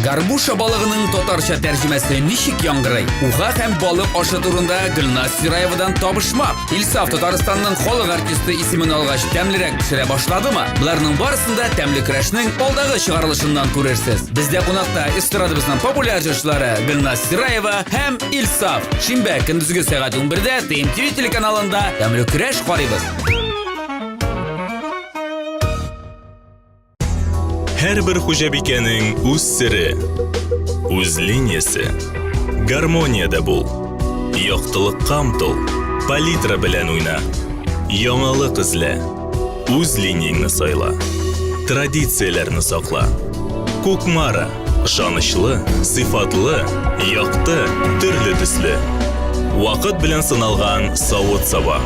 Горбуша балыгының татарча тәрҗемәсе ничек яңгырый? Уха һәм балык ашы турында Гөлназ Сираевадан табышмак. Илсаф Татарстанның халык артисты исемен алгач, тәмлерәк пешерә башладымы? Боларның барысын да тәмле көрәшнең алдагы чыгарылышыннан күрерсез. Бездә кунакта эстрадабызның популяр җырчылары Гөлназ Сираева һәм Илсаф. Шимбә көндезге сәгать 11-дә ТМТV телеканалында тәмле көрәш карыйбыз. Һәрбер хуҗабикәнең үз сере, үз линиясе. Гармониядә бул. Яктылыкка омтыл. Палитра белән уйна. Яңалык эзлә. Үз линияңне сайла. Традицияләрне сакла. Кукмара. Ышанычлы, сыйфатлы, якты, төрле төсле. Вакыт белән сыналган савыт-саба.